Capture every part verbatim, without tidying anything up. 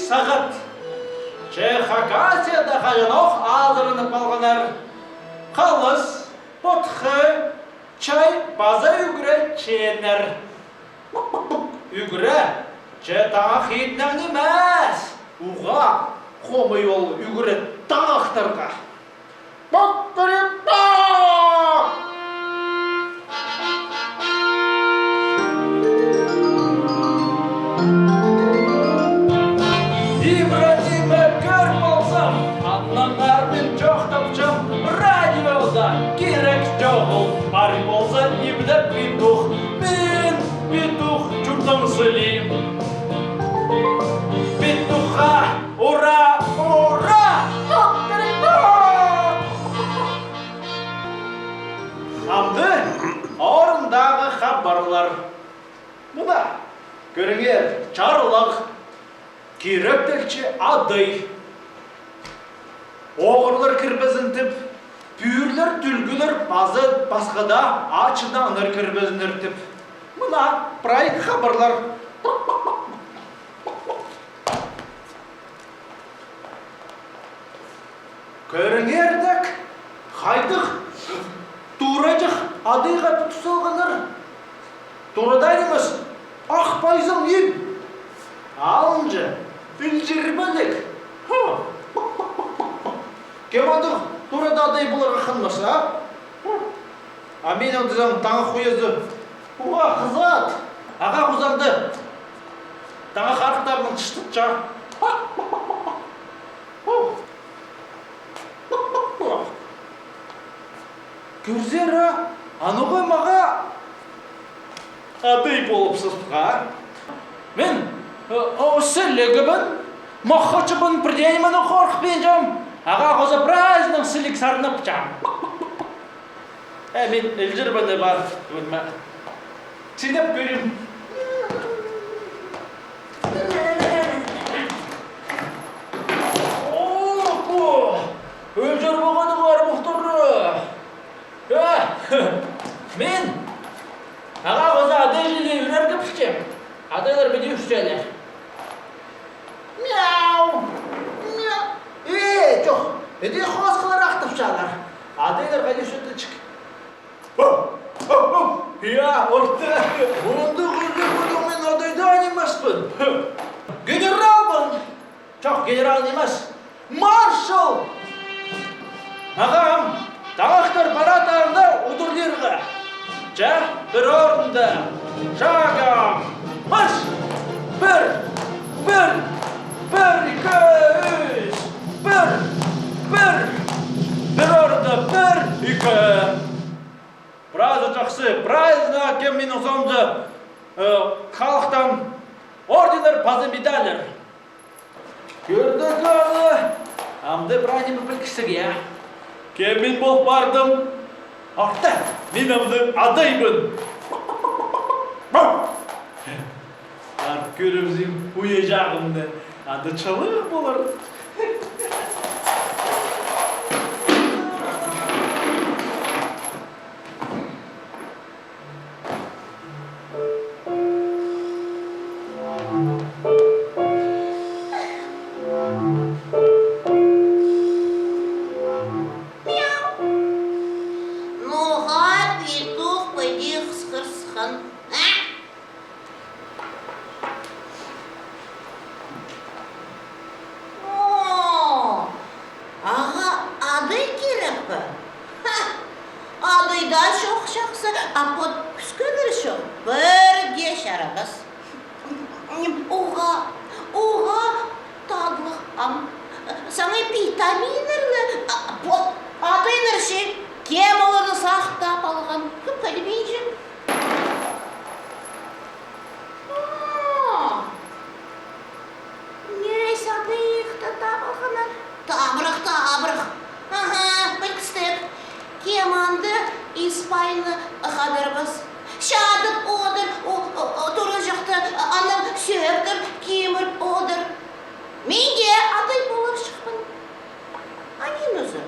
сағат. Че Хакасияда хаҷанох азыранып алғаннар. Халас, потхы, чай паза ӱгре чииннер. Ӱгре, че таңах идінең нимес, уғаа хомай ол ӱгре таңахтарға. Кукарипа! Ибраимні кӧр ползам, аннаңар мин чоохтапчам радиода. Кирек чоғыл, пар полза, ибде петух. Мин петух чуртаң сілиим. Петухха ура, ура! Кукарипа! Амды орындағы хабарлар. Мына, кӧріңер, чарлағ. Киректелче адай. Оғырлар кірбезін тіп, пӱӱрлер, тӱлгӱлер, паза пасха даа аҷы-дааннар кірбезіннер тіп. Мына прай хабарлар. Кӧріңер дек, хайдағ тураҷах адайға тӱс салғаннар. Турадаң нимес, ах пайзаң иб. Алынҷа илҷірбелек. Ха. Кем андағ турада адай поларға хынмас, а? А мин андағ тізең таңах уязы. Уа, хызат. Ағаа хоза анда. Таңах арыхтарынаң тыштапча. Кӧрзер, а, анаң ма ағаа адай полып сыхха. Мин, э, о, сілігібін, махачыбын, пірдеңе нименең хорыхпинчам. Ағаа хоза прайзынаң сіліг сарнапчам. Э, мин илҷірбелек пар, ӧрме. Сидеп кӧрим. Опа! Илҷірбеге даа пар полтыр. Э, мин ағаа хоза адай чіли ӱрерге пілчем. Адайлар піди ӱрчелер. Мяу! Мяу! Э, чох, піди хосхалар ахтапчалар. Адайлар хайди ӱрчетчек. Я, орта. Мында кӧрген ползаң, мин адай даа нимеспін. Генералбын. Чох, генерал нимес. Маршал! Ағам, таңахтар парадтарында удурлирға. Че, пір орында. Шагом марш! Пір, пір, пір, ікі, ӱс. Пір, пір, пір орында, пір, ікі. Прайзы чахсы, прайзына кем минің соомҷа, э, халыхтаң орденнер паза медальлер. Кӧрдік аны, амды прай ниме пілгістіг, я. Кем мин пол пардым? Орта, мин амды адайбын. Ат кӧрібізем уяҷағымны, анда чылығ полар. Ноға петух піди хысхырысхан? А? О, ағаа адай кирек пе? Ха! Адай даа чох чахсы, а пот кӱскеннер чох. Пір дее чарабас. Уғаа, уғаа татлығ ам. Саңай витаминнер ле, а, пот, адайлар че, кем оларны сахтап алған? Кӧп пілбинчем. А, нирес адайны таап алғаннар? Табырах, табырах. Аха, пілгістіг. Кем анда Испайны хадарбас? Чадып одыр, о, о, о, тураҷахта, анаң сӧӧктер киміріп одыр. Мин дее адай поларҷыхпын. А мин уза?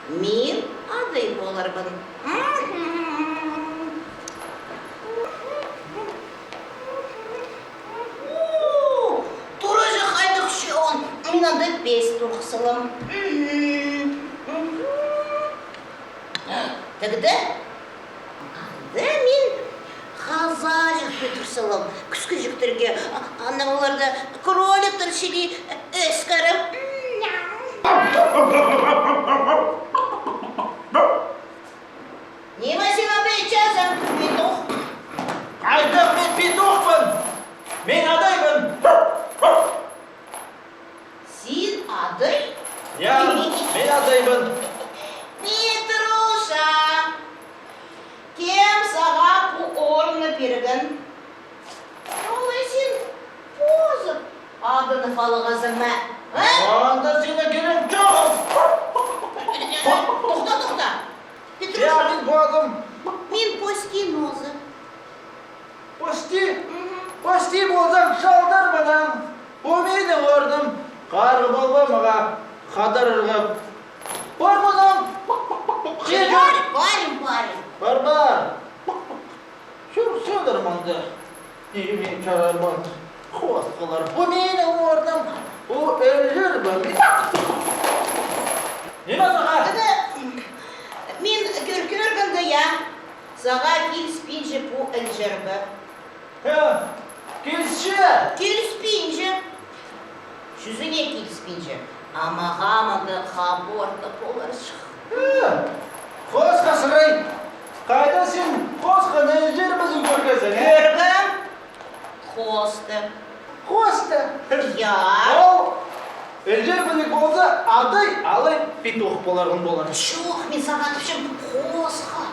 Мин адай поларбын. Мгм. Анда пес турғыс салам. Мгм. Мгм. Тігде? Анда мин хазаҷах петір салам. Кӱскеҷектерге, а, анаң оларны кроликтер чіли ӧскірем. Ниме син, адай, итчезің, петух? Хайдағ мин петухпын? Мин адайбын. Син адай? Я, мин адайбын. Петруша, кем сағаа пу орынны пирген? Олай син позы адынып алғазың ма? А? Анда сині кирек чоғыл. Тохта, тохта. Петруша. Я, мин позым. Мин пости ноозы. Пости? Мгм. Пости ползаң, чалдар мынаң. Пу минің орным. Харығ полба мағаа хадарарға. Пар мынаң. Парим, парим, парим. Пар, пар. Чӧр, чӧр, мында. Ниме чарарбын? Хосхалар. Пу минің орным. Пу ілҷірбе. Ниме сағаа? Ада, мин кӧр-, кӧргенде, я. Сағаа киліспинче пу ілҷірбе. Хе, килісче? Киліспинче. Чӱзіне киліспинче. А мағаа мында хабар даа поларҷых. Хе, хосха сырай. Хайда син хосханы ілҷірбезін кӧргезің, э? Кӧргем. Хосты. Хосты? Я. Ол ілҷірбеліг полза, адай алай петух поларғын полар. Чох, мин сағаа тіпчем, хосха.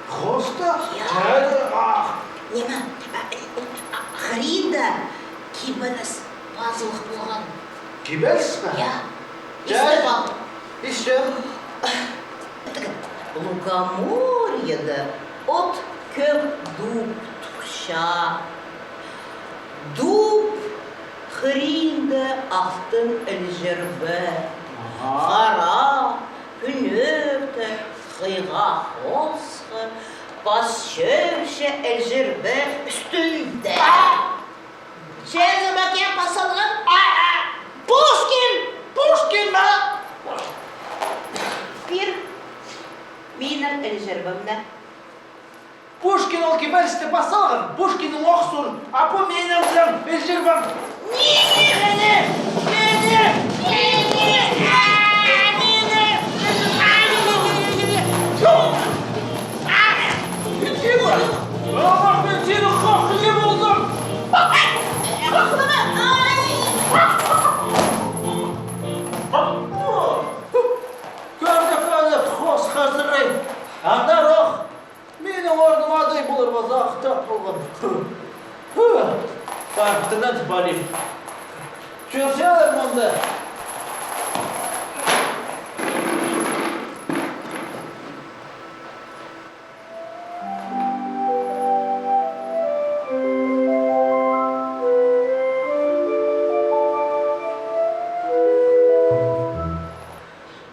Хосты? Я. Чайды, ах. Ниме, а, а, хыринда кибеліс пазылых полған. Кибеліс пе? Я. Чай. Истіп ал. Истім. Лукоморьеде от кӧк дуб турча. Дуб хыринда алтын ілҷірбе. Аха. Хара кӱнӧрте хыйға хосхы пас чӧрче ілҷірбе ӱстӱнде. Чӧзіме кем пас салған? А, а, Пушкин! Пушкин ма? Пир минің ілҷірбемні. Пушкин ол кибелісті пас салған, Пушкиннің ох сур, а пу минің ілҷірбем. Минің! Минің! Минің! Минің! Аллах, мин сині хохли полдым! Кӧрдік, аны хосха сырай. Андар ох. Минің орным адай полар паза ахтап полған. Пар, тынат, палим. Чӧрчелер мында.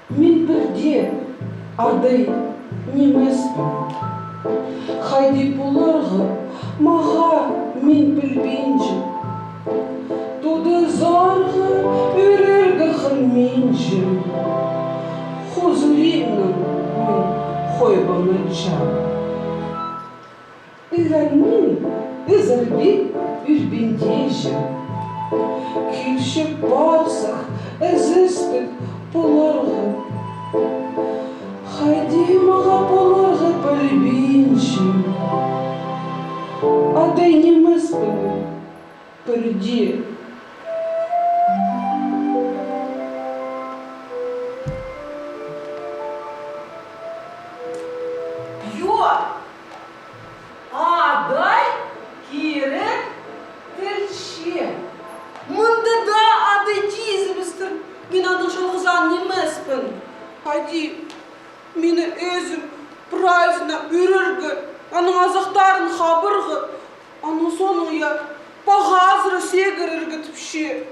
Мин пір дее адай нимеспін. Хайди поларға мағаа, мин пілбинчем. Тудызарға, ӱрерге хынминчем. Хузуримнаң мин хойбанчам. Ызармин, ызарбин ӱрбинчем. Килче парсах, ізестіг поларға. Хайди мағаа поларға, пілбинчем. Адай нимеспін пір дее. Йо! Адай кирек тілче. Мында даа адай тизібістір. Мин аның чалғызаан нимеспін. Хайди мині ӧзім прайзына ӱрерге, аның азахтарын хабарға, аның соонаң, я, паға азыра сегірерге тіпче.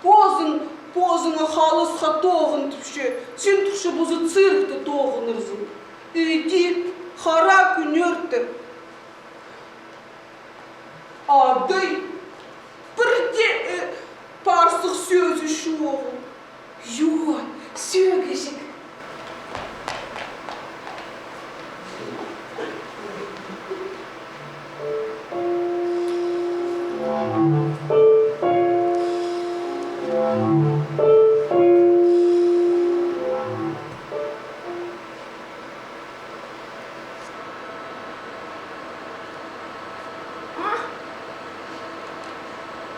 Позың позыңа халысха тоғын тіпче, син турча позы циркта тоғынарзың. Иди, хара кӱнӧрте. Адай пір дее, э, парсых сӧс А?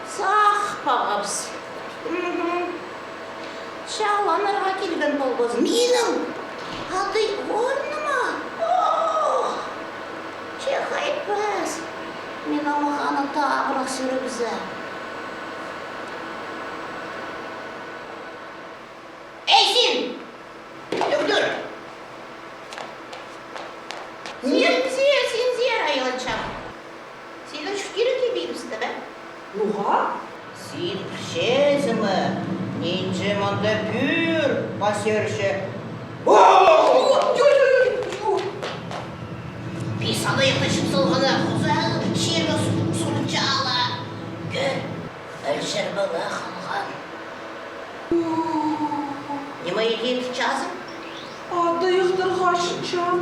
Сах пағабыс. Мгм. Чаланарға килген полбазын. Минің адай орныма. Ох! Че хайпас. Мин омаханы табырах сӱрібізем. Эй, син! Тӱр, тӱр! Синзер, синзер, айланчам. Синің чуртирға килбеебіс, бе? Ноға? Син пілчезің ме, нинҷе мында пӱӱр пасирча. О! Ой, ой, ой, ой, ой. Пис адай тыпчап салғаны, хоза чирге су-, сурынча ала. Кӧр, ӧлчер пала халған. Ниме идіп чазым? Адай ыхтырғаччам.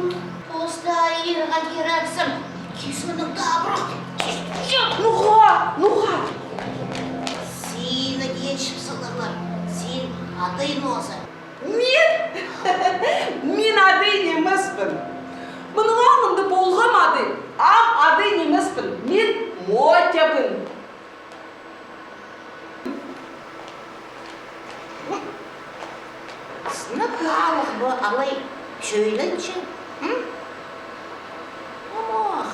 Поста ирге кирексің. Кис мының табырах. Ноға, ноға? Сині кечіп саларлар. Син адай нооза. Мин? Мин адай нимеспін. Мының алнында полғам адай. Ам адай нимеспін. Мин Мотябын. Сынап алып, бу алай чӧйленче, м? Омох.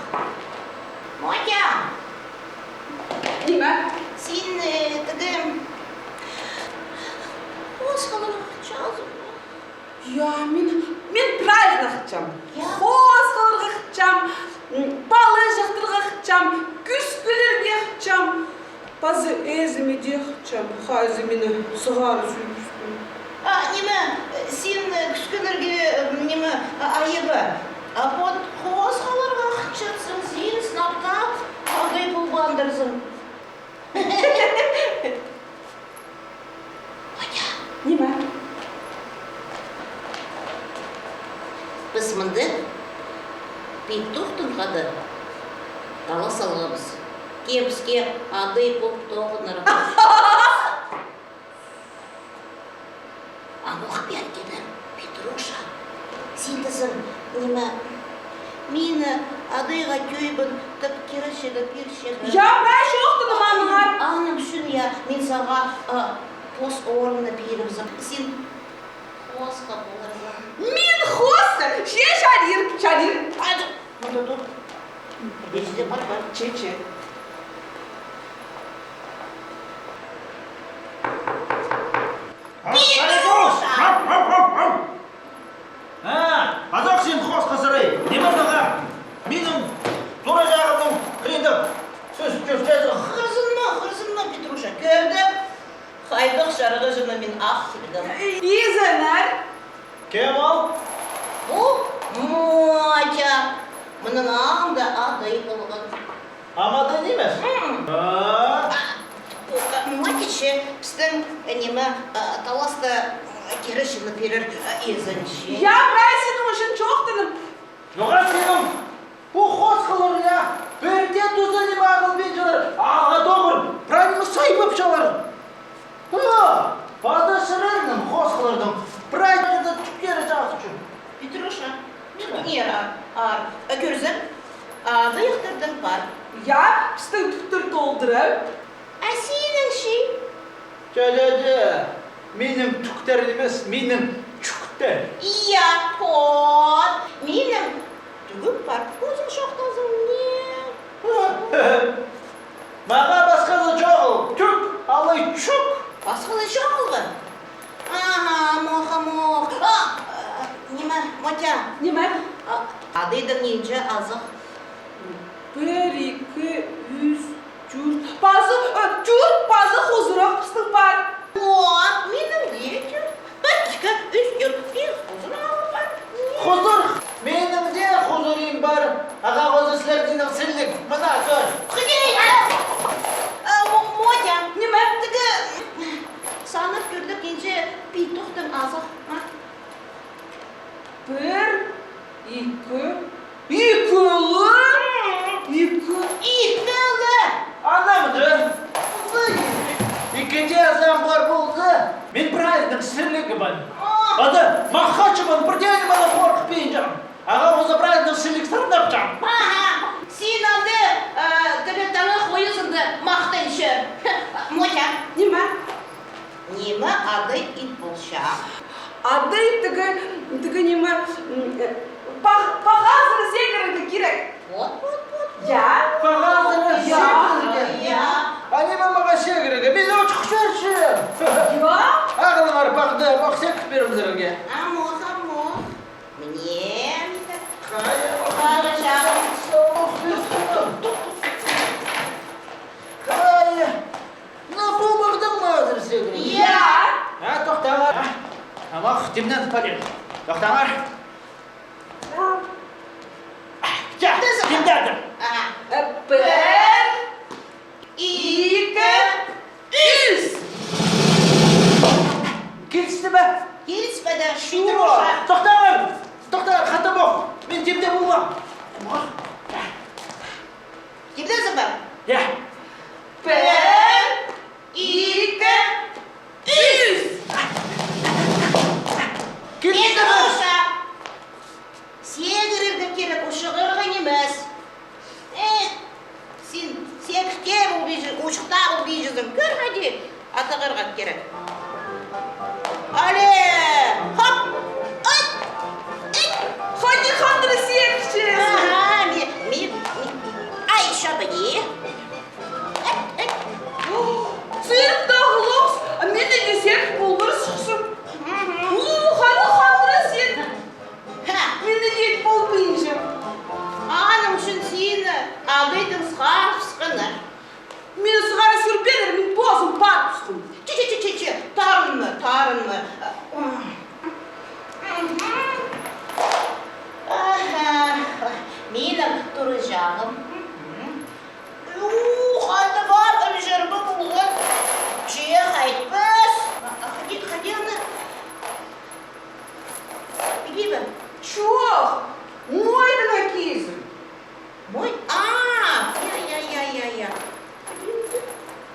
Мотя! Ниме? Син, э, тігі, хосхаларға хынчазың ба? Я, мин, мин прайзына хынчам. Я. Хосхаларға хынчам, м, палаҷахтарға хынчам, кӱскелерге хынчам. Пазы ээзіме дее хынчам, хайзы мині сығара сӱрібіскен. А, ниме, син, э, кӱскелерге, э, ниме, а, айаба. А вот хосхаларға хынчатсаң, син сынап таа адай полбаандырзың. Мотя. Ниме? Піс мында петухтың хада талас салғабыс. Кем піске адай полып тоғынарға. Амох пеер килер, Петруша. Син тізең, ниме, мині адайға тӧӧйбін тіп киречіг пирче. Я, прай чоохтаным аннаңар. Аның ӱчӱн, я, мин сағаа, а, пос орынны пирібізем. Син хосха поларзың. Мин хосха? Че, чарир, чарир. Хайди, мында тур. Пірдеезі дее пар, пар. Че, че. Петруша! Ам, ам, ам, ам! А, пазох син хосха сырай. Ниме ноға? Минің тура чағымның хыринда сӧс тӧстезі. Хырзынма, хырзынма, Петруша. Кӧрдің? Хайдағ чарғыҷыны мин ап килгем. Изеннер. Кем ол? Пу Мотя. Мының алнында адай полған. Ам адай нимес? М. А. А, пу, а, Мотя че пістің, э, ниме, а, таласта, э, киречіні пирер, э, изенче. Я, прай синің ӱчӱн чоохтаным. Ноға синің? Пу хосхалар, я, пірдее туза ниме ағылбинчалар, ағаа тоғыр, прай ниме сайбапчалар. О, паза чарирның хосхаларның прай чарирда тӱктері чазыпча. Петруша, тӱктер аар, аар. Э, кӧрзең, а, адайахтардаң пар. Я, пістің тӱктер толдыра. А синің чи? Че, че, че, минің тӱктер нимес, минің чӱктер. Я, вот, минің тӱгім пар, ӧзің чоохтазың не? Мағаа пасхазы чоғыл, тӱк, алай чӱк. Пасхазы чоғыл ба? Аха, амох, амох. А, э, ниме, Мотя? Ниме? А, адайдың нинҷе азах? Пір, ікі, ӱс, тӧрт. Пазы, э, тӧрт пазы хузурах пістің пар. О, минің дее тӧрт. Пір, ікі, ӱс, тӧрт, пис хузурах пар. Хузур! Минің дее хузурим пар. Ағаа хоза сілердеңнең сіліг. Мына, кӧр. Хыдей! Э, Мо-, Мотя. Ниме? Тігі, санап кӧрдік, нинҷе петухтың азах, а? Пір, ікі, ікілі, ікі. Ікілі! сілігі пар. Ада, махачы пар, пір дее ниме дее хорыхпинчам. Ағаа хоза праздник сіліг сарнапчам. Аха, син анда, э, тігі таңах хойызында махтанча. Мотя. Ниме? Ниме адай ит полча? Адай тігі, тігі ниме, м, э, пах-, пахазыра сегірерге кирек. Вот, вот, вот. Я? Пахазыра сегірерге. Я. А ниме мағаа сегірерге? Мин учух чӧрчем. Я? Ағылыңар пахты, пах сегіп пирем сірерге. Амох, амох. Міне. Хайа, хайа, чағым. Хайа. Ну, пу пахтаң ма азыр сегірерге? Я. А, тохтаңар. А, амох, тимнен парим. Тохтаңар. Я, тимнендім. Ага. Пір, ікі, ӱс. Килісті бе? Киліспеді. Чуох. Тохтаңар. Тохтаңар, хатабох. Мин тимде полбаам. Тимдезің бе? Я. Пір, ікі, ӱс. Килісті бе? Петруша. Сегірерге кирек, учуғарға нимес. Э, син сегіп тее полбинчазың, учух таа полбинчазың. Кӧр, хайди, атығарға кирек. Але, хоп, ат, ит. Хайди хандыра сегіпчезің? Ага, ми, ми, ми. Ай, шабыди. Эт, эт. Сирік тағылығ, а мин дее сегіп полбинчам. Мгм. У, ханы хандыра сегіп. Ха! Мин дее полбинчам. Аның ӱчӱн сині адайдаң сығарыбысханнар. Мині сығара сӧрбееннер, мин позым парыбысхам. Че, че, че, че, че, тарынма, тарынма. Аха, минің тураҷағым. Мгм. Ух, аны пар, ілҷірбе полған. Че, хайтпас. А, а, хайди, хайди аны. Піди бе? Чох, мойдыңа кизім. Мой-, а, я, я, я, я, я.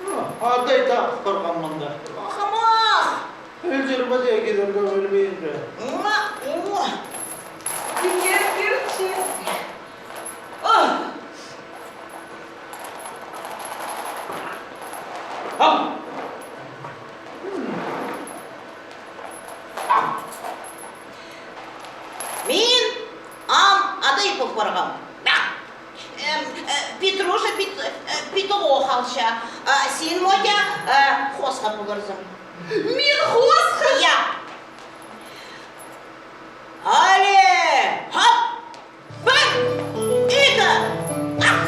А, адай тағып парған мында. Ахамах! Ілҷірбе дее кидерге пілбинче. Уа, уа. Кир, кир, кир. Ах! Ам! Ам! Мин ам адай пол парғам. Эм, э, Петруша пит-, э, петух алча. А син, Мотя, э, хосха поларзың. Мин хосха? Я. Але, хоп! Пір, ікі, ах!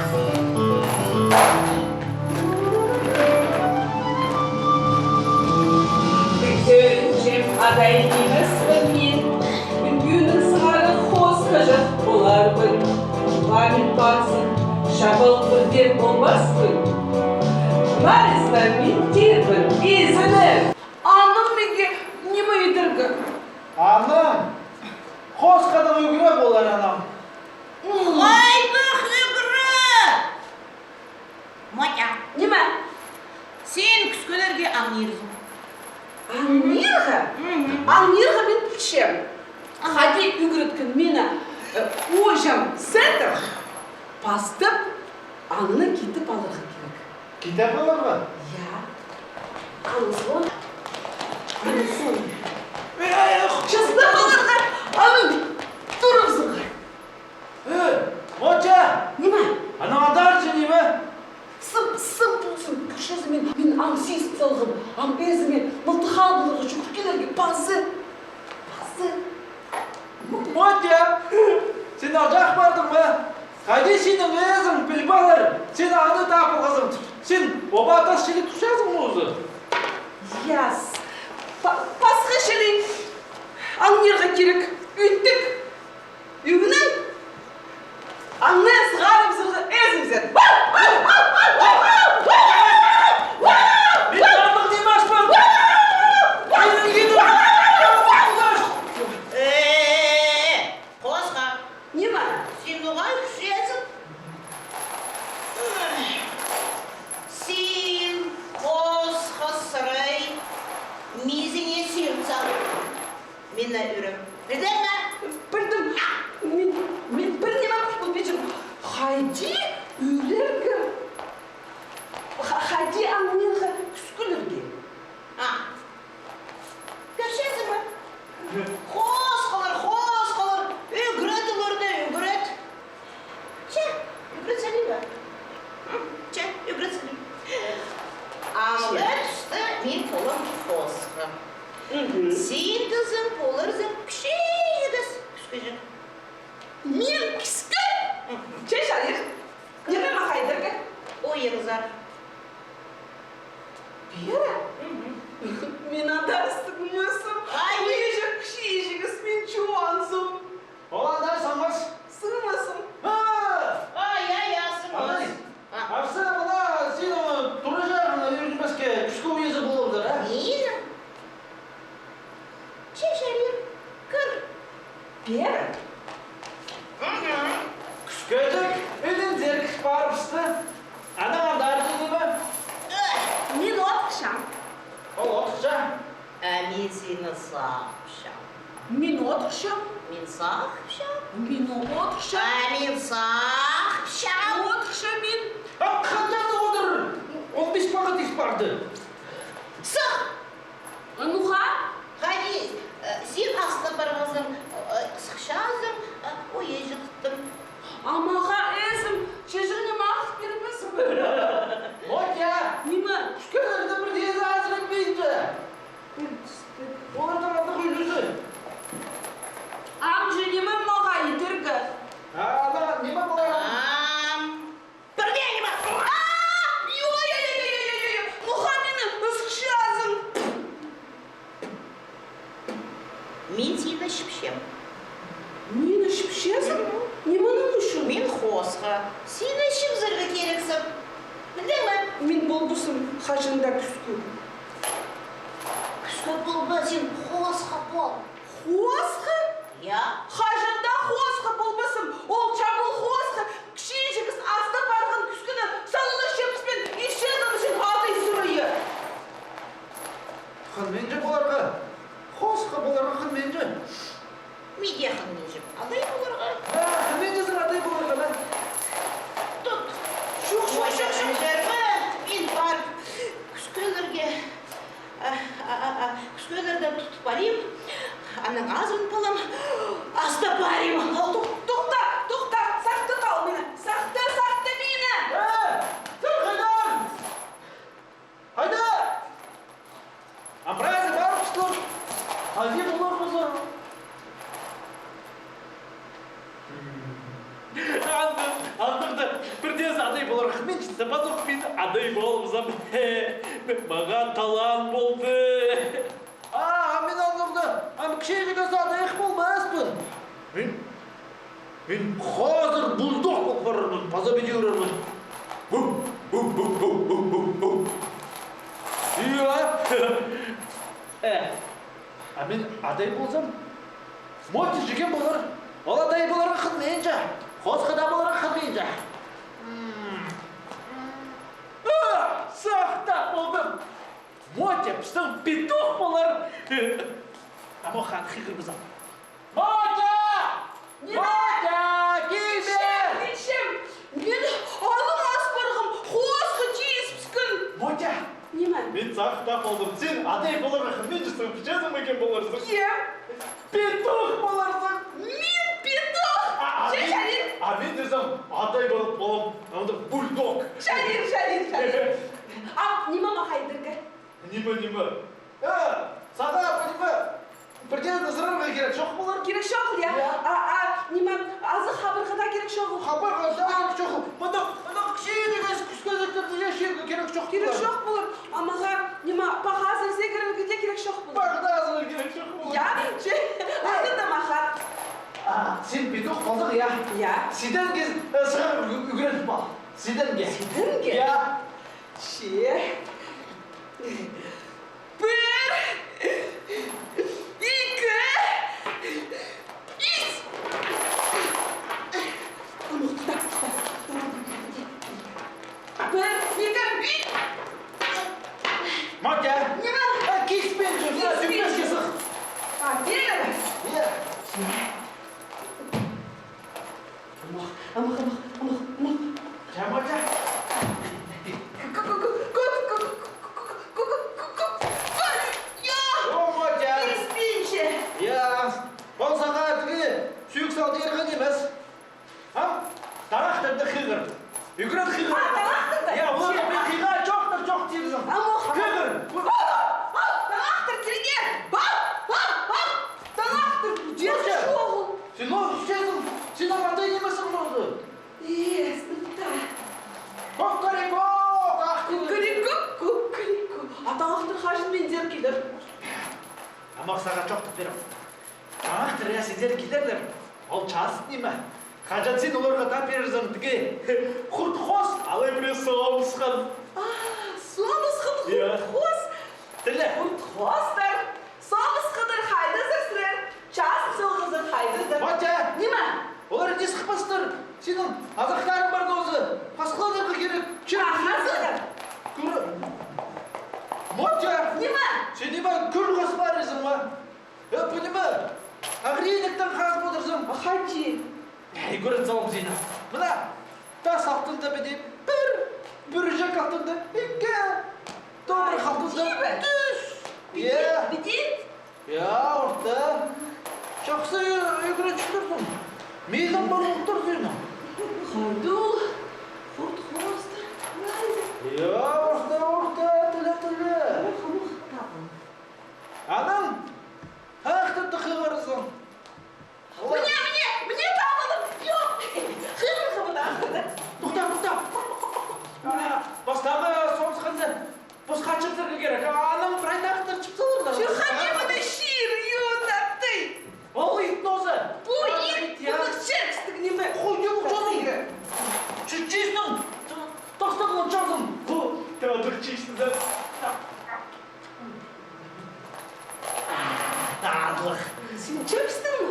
Тӧрінҷем адай нимеспін мин, ӱннің сыңары хосхаҷах поларбын. Память пазын чабал пірдеен полбаспын. Парызда мин тирбін, изенем. Аның миге ниме идерге? Анаң хосхадаң ӱгре полар, анаң. Хайдағ ӱгре? Мотя. Ниме? Син кӱскелерге аңнирзың. Аңнирға? Мгм. Аңнирға мин пілчем. Хайди ӱгреткен мині, э, ууҷам Сетер, пастап аңны китеп аларға кирек. Китеп аларға? Я. Анаң соон, анаң соон. Э, э, чыстап аларға, анаң турғызарға. Э, Мотя! Ниме? Анаң адар чи ниме? Сым, сым ползын, кӧрчезің, мин, мин аң сизіп салғам, аң ээзіне мылтых аларға чӱгӱр килерге, пазы, пазы. М-, Мотя! Син алҷах пардың ба? Хайди синің ээзің піліп алар, син аңны таап алғазың. Син оба тас чіли турчазың ма узы? Яс. Па-, пасха чіли аңнирға кирек, ӱттік. Ӱгінең аңны сығарыбызарға ээзімзер. Мин андағ нимеспін. Минің идің. Э, хосха. Ниме? Син уғаа кӱсчезің? Син хосха сірер мизіңе сирт Хоосха. Мгм. Син тізең поларзың кічіҷек кӱскеҷек. Мин кӱскем? Мгм. Че, Шарир. Ниме мағаа идерге? Ойыңзар. Пеер? Мгм. Мин анда сыңмассым. Ай. Кічіҷек, кічіҷек кӱс, мин чуанзым. Ол анда сыңмас. Сыңмассым. А! Ай, ай, ай, сыңмас. Ай. А. Арса, мына син, ы, тура чарына ӧрінмеске, кӱске уйазы поларзар, а? Мині? Че, Шарир, кір. Пеер? Мгм. Кӱскеҷек, ӧнінзер парыбысты. Анаң андар дедім бе? Эх, мин отыпчам. Ол отыпча. А мин сині сағыпчам. Мин отыпчам. Мин сағыпчам. Мин отыпчам. А мин сағыпчам. Отыпчам мин. А, хайда одыр? Он бес паға тиз парды. Сых! Нуға? Хайди, э, син аста парғазың, э, сыхчазың, э, уйаҷахтың. А мағаа ээзім чечірні мағат пирбес пе? Мотя! Ниме? Кӱскелерні пірдеезі азыратпинча. Оларның андағ ӱлӱзі. Ам че ниме мағаа идерге? А, ана, ниме полар? Ам. Пірдее ниме. А! Йой, йой, йой, йой, йой, йой. Нуға мині ысчазың? Мин сині чіпчем. Мині чіпчезің? Нименің ӱчӱн? Мин хоосха. Сині чіпсерге кирексің. Пілдің ме? Мин полбассым хаҷан даа кӱскӱ. Кӱскӱ полба, син хоосха пол. Хоосха? Я. Хаҷан даа хоосха полбассым. Ол чабал хоосха. Кічіҷек кӱс аста парған кӱскені салылығ чепіспен исчезің ӱчӱн адай сурайы. Хынминче поларға. Хоосха поларға хынминче. Мин дее хынминчем адай поларға. А, хынминчезің адай поларға, да? Тут. Чох, чох, чох, чох. Мин пар кӱскелерге, а, а, а, а, кӱскелерді тут парим. Анаң азырап алам. Аста парим. Тох-, тохта, тохта. Сахта хал мині. Сахта, сахта мині. Э, син хайдаң? Хайда? Амбразия парыбыстыр. Хайди полар полза. Андағ, андағ даа пірдеезі адай поларға хынминче, пазох мин адай полыбызам. Мағаа талаан полды. А, а мин андағ даа, ам кічіҷек кӱс адайах полбаспын. Мин Мин хазыр бульдог полып парармын, паза піди ӱрермін. Ву, ву, ву. Иа. Э, а мин адай ползам, Мотя чикен полар. Ол адай поларға хынминча. Хоосха даа поларға хынминча. М. А, сах таа полдым. Мотя пістің петух полар. Амох аны хығырыбызам. Мотя! Ниме? Мотя, килбе! Итчем, итчем! Мин алаң ас парғам, хоосха тиіспіскен. Мотя! Ниме? Мин сах таа полдым. Син адай поларға хынминчазың, пічезің мекен поларзың? Е. Петух поларзың. Мин петух! А, а мин, а мин тізем, адай полып полам. Андағ бульдог. Шарир, шарир, шарир. А ниме мағаа идерге? Ниме, ниме? Э, сағаа, ниме, пірдеезі ызырарға кирек чох полар? Кирек чох, я? Я. А, а, ниме, азых хабарға даа кирек чох. Хабарға даа кирек чох. Мындағ, мындағ кічіҷек кӱскезектерні чиирге кирек чох полар. Кирек чох полар. А мағаа, ниме, паха азырза кирерге дее кирек чох полар. Паха даа азырарға кирек чох полар. Я, че, анда даа мағаа. А, син петух ползаң, я? Я. Сиденге, э, сығар ӱ-, ӱгреніп ал. Сиденге. Сиденге? Я. Че. Пір, ікі, ӱс. Амох, тохта, тохта. Пір, ікі, ӱс. Мотя. Ниме? А, киспен, киспен. Сӱрмеске сых. А, пір. Е. Амох, амох, амох, амох, амох. Че, Мотя. Сағаа чоохтап пирем. Ах, тірее синдер килерлер. Ол час ниме? Хаҷан син оларға тап пирерзің тігі хурт-хоос, алай пірее сомысхан. А, сомысхан хурт-хоос. Тіле. Хурт-хоостар, сомысханнар, хайдазар сірер? Час сылғызар, хайдазар? Мотя! Ниме? Олар не сыхпастар? Синің азахтарың пар нооза. Пасхаланарға кирек. Чир. Ах, азахтар. Кӱр. Мотя! Ниме? Син ниме кӱр хас парызың ма? Э, пу ниме? Ағыринектең хазып одырзың. Ах, хайди. Ей, кӱрен салам сині. Мына, тас алтында піди пір, пӱрҷек алтында ікі, томырых алтында тӱс. Піди, піди. Я, орта. Чахсы ӱгренчеттерзің. Миизің пар улуғ тір синің. Хайдағ хурт-хоостар. Я, орта, орта, тіле, тіле. Анаң хахтатты хығырзың. Мына, мына, мына табылды. Йох. Хығырғам мына. Тохта, тохта. А, пастағы сомысханны пасха чыптырарға кирек. А, анаң прай тағдыр чыптылар. Чох, ниме мына чир, йонаптый. Ол ит нооза. Пу ит, пу чиркістіг ниме. Ху, йоқ, чоның. Чу-, чистің, тастығын чазым. Ху, тағдыр чистіг. Татлығ. Син чӧпсің ме?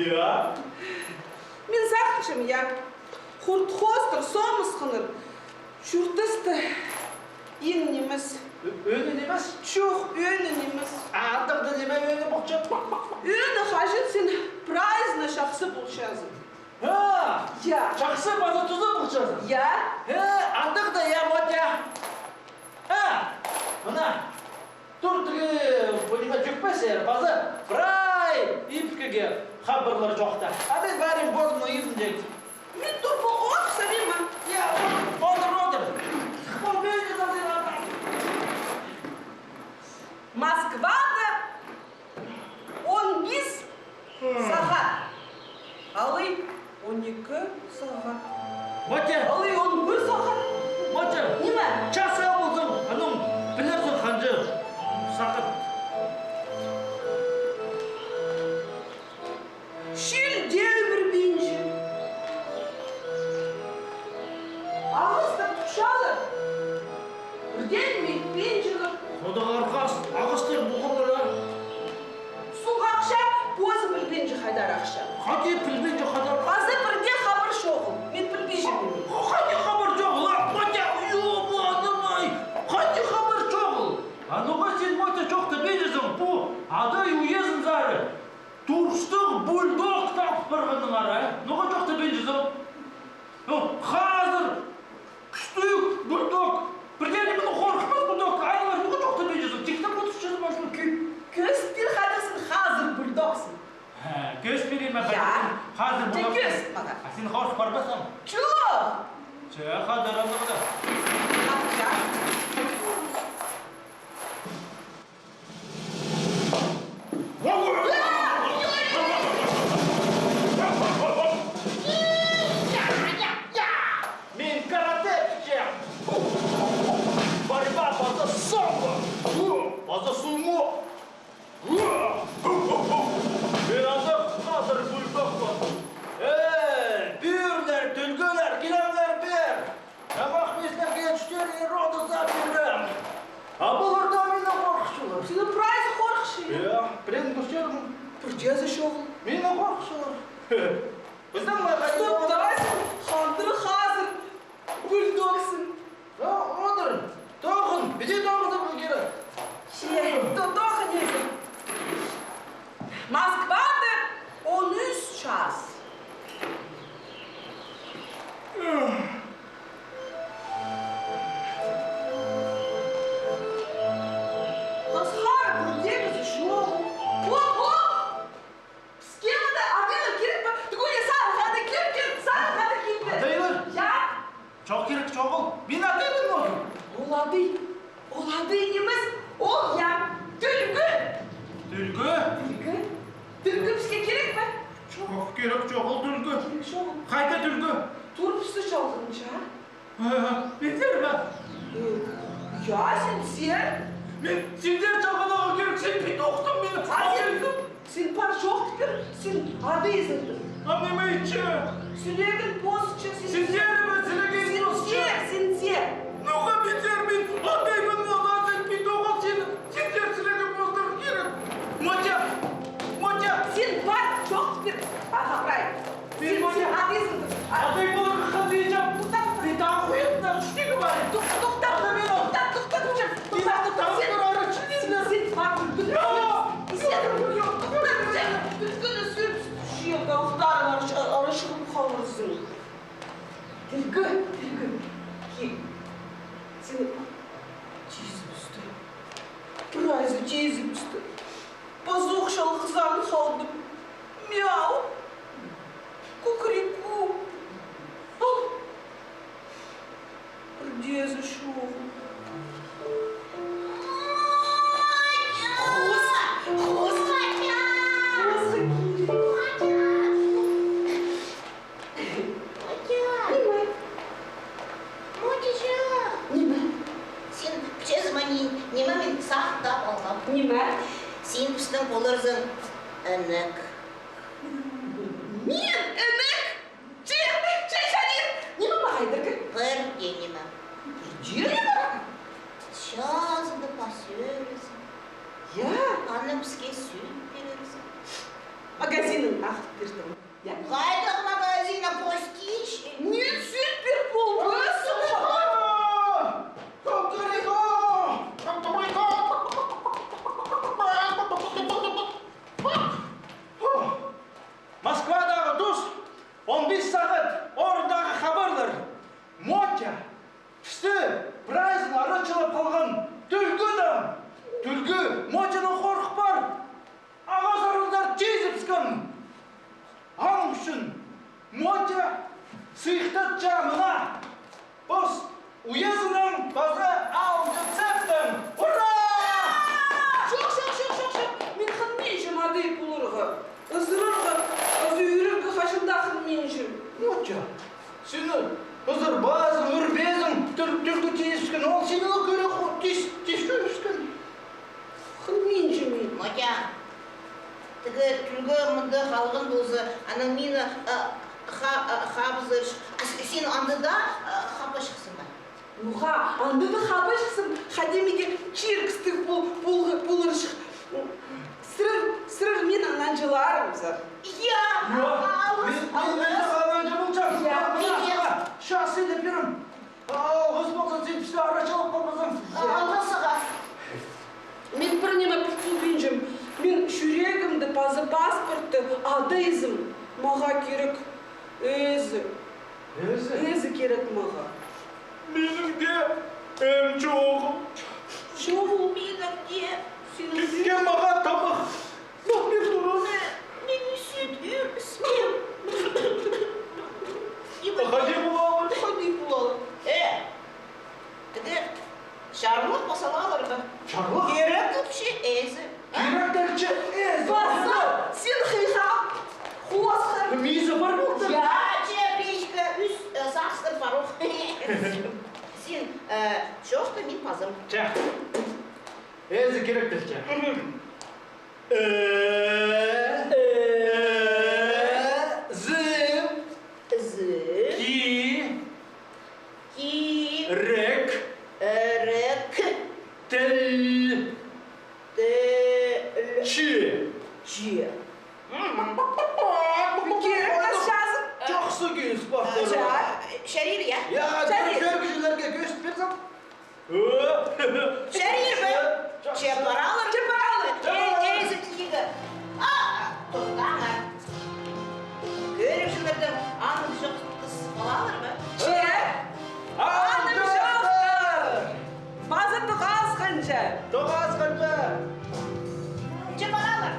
Я. Мин сағынчам, я. Хурт-хоостар, сомысханнар чуртаста ин нимес. Ӧ-, ӧӧні нимес? Чох, ӧӧні нимес. А андағда ниме ӧӧні полча? Ӧӧні хаҷан син прайзына чахсы полчазың. А, я. Чахсы паза туза полчазың. Я. Э, андағда я, Мотя. А, мына. Тур тігі, пу ниме, чӧкпес, э, паза прай ипкеге хабарлар чоохта. А мин парим позымның ибімҷең. Мин турбам, от, сабима. Я, одыр, одыр. Москвада он пис сағат. Алай он ікі сағат. Мотя! Алай он пір сағат. Мотя! Ниме? Час ам ползын, анаң пілерзің ханҷа сағат. Чил дее пілбинче. Ағастар тутчалар. Пірдее ниме итпинчелер. Хайдағ ағас, ағастар полғаннар, а? Суғ ахча, позы пілбинче хайдар ахча. Хайди пілбинче хайдар? Пазы пірдее хабар чоғыл. Мин пілбинчем. Хайди хабар чоғыл, а, Мотя, ёбаным ай! Хайди хабар чоғыл? А ноға син, Мотя, чоохтабинчазың, пу адай уязынзар турыстығ бульдог тап парғаныңар, а? Ноға чоохтабинчазың? Ну, хазыр кӱстіг бульдог. Пірдее нимедең хорыхпас бульдог. Аннаңар ноға чоохтабинчазың? Тиктеп одырчазың ма, что ли? Кӧ-, кӧзіт пир хайдағ син хазыр бульдогсың. Хе, кӧзіт пирем ме? Я. Хазыр бульдог. Тик кӧзіт мағаа. А син хорых парбассың? Чох. Че, хайдар андағда. Ах, я. Мин каратэ пілчем. Борьба паза самбо. Паза сумо. Мин андағ хазыр бульдогпын. Эй, пӱӱрлер, тӱлгӱлер, килеңер пеер. Ам ах мин сірерге чӧрер роды сап пирем. А пулар даа миннең хорыхчалар. Синнең прайзы хорыхча. Я, пірее кӧрчем. Пірдеезі чоғыл. Миннең хорыхчалар. Пістің ме? Стоп, давай син хандыр хазыр бульдогсың. Я, одыр. Тоғын, піди тоғын, тоғын кире. Че, то-, тоғын ниме? Москвада он ӱс час. Пасха пірдеезі чоғыл. О, о! Піске мында адайлар кирек пе? Тігіле сағынғанда кирек, кирек, сағынғанда кирек пе? Адайлар? Я. Чох, кирек чоғыл. Мин адайлар ма ол? Ол адай. Ол адай нимес. Ол, я, тӱлгӱ. Тӱлгӱ? Тӱлгӱ. Тӱлгӱ піске кирек пе? Чох, кирек чоғыл тӱлгӱ. Кирек чоғыл. Хайда тӱлгӱ? Тур пісті чалғанча. Э, мин тирбе? Э, я, син тир. Мин син тир чалғанарға кирек, син пит Тохта, мин... А син, син пар, чоохтап пир, син адайзың. А ниме итче? Сӱрегін позытча, син... Син сірер ме, сірер позытча? Син сірер, син сірер. Ну-ха, мин сірер, мин адайбын, ол адайбын, тоғыл син, син сірер, сірерге позытарға кирек. Мотя! Мотя! Син пар, чоохтап пир, ағаа прай. Син, син адайзың. Адай поларға хынминчам. Тохта, тохта. Мин тағы хыйыннар, чӱрегі пар. Тохта, тохта. Анда мин ол. Тохта, тохта, тохта. Мин аны тағы пір ара чӱрегіннер. Син, син пар, тӱлгӱні сӱр. Тохта, тохта. Тӱлгӱні сӱр, сӱр, тауухтарың ара чы-, ара чыып халарзың. Тӱлгӱ, тӱлгӱ. Кил. Син тизіп ӱстӱ. Прайзы тизіп ӱстӱ. Пазох чалғызаң халдым. Мяу. Кукареку. Ау. Пірдеезі чоғыл. Хос, хос, Мотя! Хосха килді. Мотя! Мотя! Ниме? Мотяҷах! Ниме? Син пілчезің ме, ниме мин сағынып алғам? Ниме? Син пістің поларзың інек. Мин інек? Че, че, Чарир, ниме мағаа идерге? Пір дее ниме. Пір дее ниме? Чазыда пас ӧрезің. Я? Анаң піске сӱт пирерзің. Магазиннаң ағыл пирдім. Я? Хайдағ магазиннаң, постичь? Мин сӱт пиріп полбаспын. Кукареку! Кукареку! Москвадағы тус, он пис сағат, орындағы хабарлар. Мотя пісті прайзын арачылап халған тӱлгӱдең. Тӱлгӱ Мотянаң хорых пар. Ағаа сарығлар тизібіскен. Аның ӱчӱн Мотя сыйыхтатча мына пос уязынаң паза алты цептең. Ура! Чох, чох, чох, чох, чох. Мин хынминчам адай поларға. Ызырарға, азы ӱрерге хаҷан даа хынминчам. Мотя, син ызырбазың, ӱрбезің, тӱл-, тӱлгӱ тизібіскен, ол сині кӧре ху-, тис-, тис кӧрібіскен. Хынминчам мин. Мотя, тігі тӱлгӱ мында халған полза, анаң мині, а, ха-, а, хабызар, с-, син анда даа, а, хаппаҷахсың ба? Ноға, анда даа хаппаҷахсың, хайди миге чиркістіг пол-, пол-, поларҷых. Сірер, сірер минің нанҷыларымзар. Я, алғыс, алғыс. Мин, мин, мин сағаа нанҷы полчам. Я. Мына, я, мына, щас сині пирем. Алғыс ползын, син пісті арачылап халбазаң. Алғыс сағаа. Мин пір ниме піл-, пілбинчем. Мин чӱрегімді паза паспортты адайзым. Мағаа кирек ээзі. Ээзі? Ээзі кирек мағаа. Минің дее ээм чоғыл. Чоғыл минің дее. Син... Ке-, кем мағаа тамах? Нох пир турар. Мин сӱт ӱр іспеем. Хайди полалар? Хайди полалар? Э, тігі чарлығ паза алалар ба? Чарлығ? Кирек тіпче ээзі. Кирек тіпче ээзі. Паза, син хыйға, хосха. Мизі пар полтыр. Я, че, пичкі, ӱс, э, сағыстар пар ох. Син, э, чоохта, мин пазам. Че. Ээзі кирек тіпче. Мгм. Э, э, зі. Зі. Ки. Ки. Рек. Э, рек. Тіл. Тіл. Чи. Чи. М. Кирек тас чазып. Чахсы кӧзіт пар. Ча-, Чарир, я? Я, Чарир. Кӧр-, кӧрігҷілерге кӧзіт пирзем. Чарир бе? Че паралар. Че паралар. Э, ээзі тігі. А, тохтаңар. Кӧрігҷілердең аның чоохтас полалар ба? Че? Аның чоохтас. Паза тоғасханҷа. Тоғасханҷа. Че паралар.